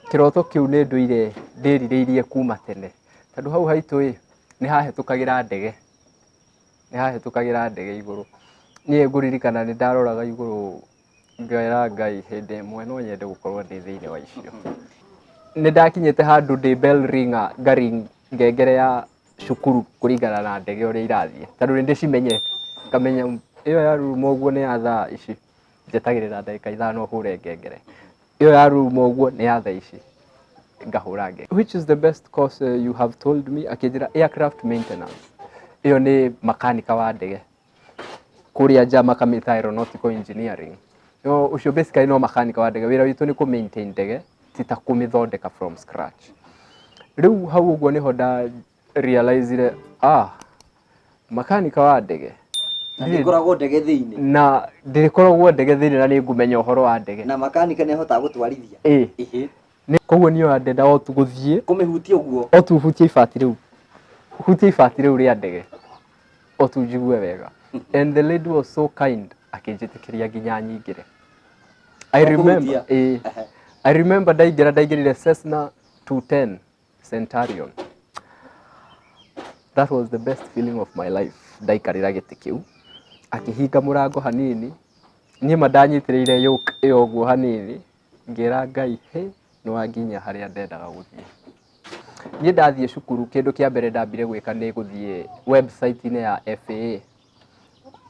Kĩroto kĩu nĩ ndũire ndĩrirĩirie kuma tene, tondũ hau haitũ ĩ, nĩ hahĩtũkagĩra ndege, nĩ hahĩtũkagĩra ndege igũrũ. Niĩ ngũririkana nĩ ndaroraga igũrũ ngera Ngai, hĩndĩ ĩmwe no nyende gũkorwo ndĩ thĩinĩ wa icio. Nĩ ndakinyĩte handũ ndĩ bell ringer, ngaring ngengere ya cukuru kũringana na ndege ũrĩa irathiĩ, tondũ nĩ ndĩcimenyete, ngamenya ĩyo yaruruma ũguo nĩ ya thaa ici, njetagĩrĩra ndagĩka 5 hũre ngengere. Ĩyo yaruruma ũguo nĩ ya thaa ici, ngahũra ngengere. "Which is the best course you have told me?" Akĩnjĩra aircraft maintenance. Ĩyo nĩ makanika wa ndege, kũrĩa nja makamĩta aeronautical engineering. No ũcio basically no makanika wa ndege. Wĩra witũ nĩ kũ maintain ndege, ti ta kũmĩthondeka from scratch. Rĩu hau ũguo nĩho nda realizire, ah, makanika wa ndege. Na ndĩkoragwo ndege thĩinĩ. Na ndĩkoragwo ndege thĩinĩ na nĩ ngũmenya ũhoro wa ndege. Na makanika nĩ ahotaga gũtwarithia. Ĩ. Koguo niĩ ndenda o tu gũthiĩ kũmĩhutia ũguo. O tu hutie ibati rĩu, hutie ibati rĩu rĩa ndege, o tu njigue wega. And the lady was so kind, akĩnjĩtĩkĩria nginya nyingĩre. I remember, Kũhutia. ĩ, I remember ndaingĩra, ndaingĩrire Cessna 210 Centurion. That was the best feeling of my life. Ndaikarĩra gĩtĩ kĩu, akĩhinga mũrango hanini, niĩ ma ndanyitĩrĩire yoke ĩyo ũguo hanini, ngĩra Ngai, "Hĩ, nĩ wanginyia harĩa ndendaga gũthiĩ." Niĩ ndathiĩ cukuru, kĩndũ kĩa mbere ndambire gwĩka nĩ gũthiĩ website-inĩ ya FAA.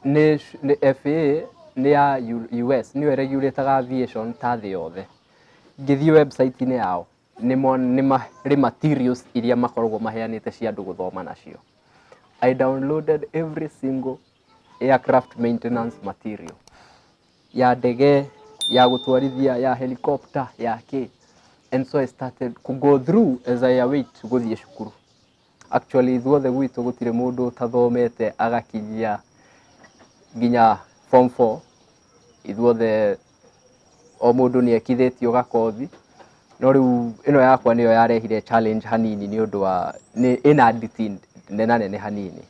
Nĩ FAA nĩ ya US, nĩyo ĩregulataga aviation ta thĩ yothe. Ngĩthiĩ website-inĩ yao, nĩ marĩ materials iria makoragwo maheanĩte cia andũ gũthoma nacio. I downloaded every single aircraft maintenance material ya ndege, ya gũtwarithia, ya helicopter, ya kĩ. And so I started to go through as I await gũthiĩ cukuru. Actually, ithuothe gwitũ gũtirĩ mũndũ ũtathomete agakinyia nginya form 4. Ithuothe o mũndũ nĩ ekithĩtio gakothi, no rĩu ĩno yakwa nĩyo yarehire challenge hanini, nĩ ũndũ wa nĩ ĩna nditi nena nene hanini.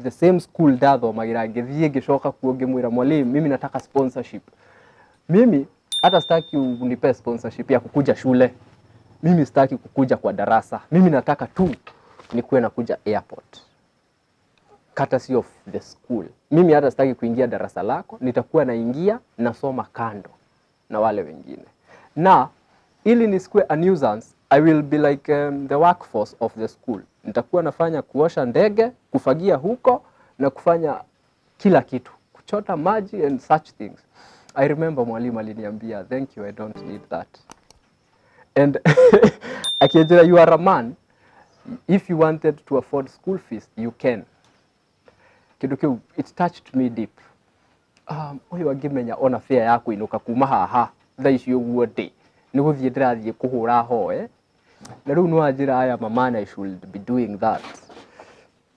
The same school ndathomagĩra, ngĩthiĩ ngĩcoka kuo, ngĩmwĩra mwalimu, "Mimi nataka sponsorship. Mimi hata sitaki unipe sponsorship ya kukuja shule. Mimi sitaki kukuja kwa darasa. Mimi nataka tu nikuwe nakuja airport courtesy of the school. Mimi hata sitaki kuingia darasa lako, nitakuwa naingia nasoma kando na wale wengine, na ili nisikuwe a nuisance, I will be like the workforce of the school. Nitakuwa nafanya kuosha ndege, kufagia huko na kufanya kila kitu, kuchota maji and such things." I remember mwalimu aliniambia, "Thank you, I don't need that." And akĩnjĩra, "You are a man. If you wanted to afford school fees, you can." Kĩndũ kĩu, it touched me deep. Ũyũ angĩmenya ona fare ya kũinũka kuma haha thaa ici ũguo ndĩ nĩ gũthiĩ ndĩrathiĩ kũhũra hoe, na rĩu nĩ wanjĩra I am a man, I should be doing that.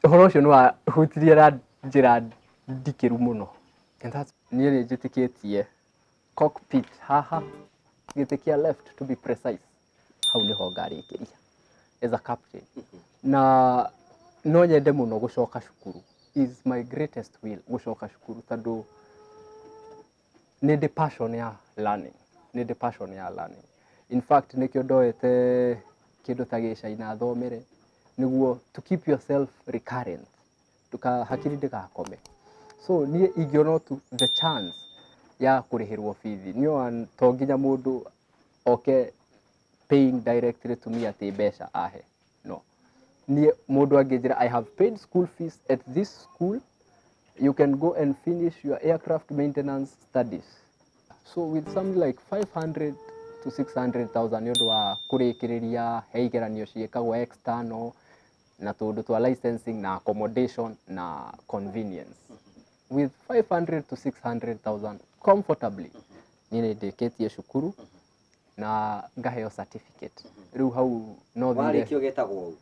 Ũhoro ũcio nĩ wahutirie na njĩra ndikĩru mũno. And that's niĩ nĩ njĩtĩkĩtie cockpit haha, gĩtĩ kĩa left to be precise, hau nĩho ngarĩkĩria as a captain. Na no nyende mũno gũcoka cukuru, is my greatest will gũcoka cukuru, tondũ nĩ ndĩ passion ya learning, nĩ ndĩ passion ya learning. In fact, nĩkĩo ndoete kĩndũ ta gĩcaina thomere, nĩguo to keep yourself recurrent, nduka hakiri ndĩgakome. So niĩ ingĩona tu the chance ya kũrĩhĩrwo bithi, niĩ to nginya mũndũ oke paying directly to me atĩ mbeca ahe, no niĩ mũndũ angĩnjĩra, "I have paid school fees at this school, you can go and finish your aircraft maintenance studies." So with something like 500 to 600,000, nĩ ũndũ wa kũrĩkĩrĩria, he igeranio ciĩkagwo external na tũndũ twa licensing na accommodation na convenience, with 500 to 600,000 comfortably, niĩ nĩ ndĩkĩtie cukuru na ngaheo certificate. Rĩu hau no thire. Warĩkia ũgetagwo ũũ?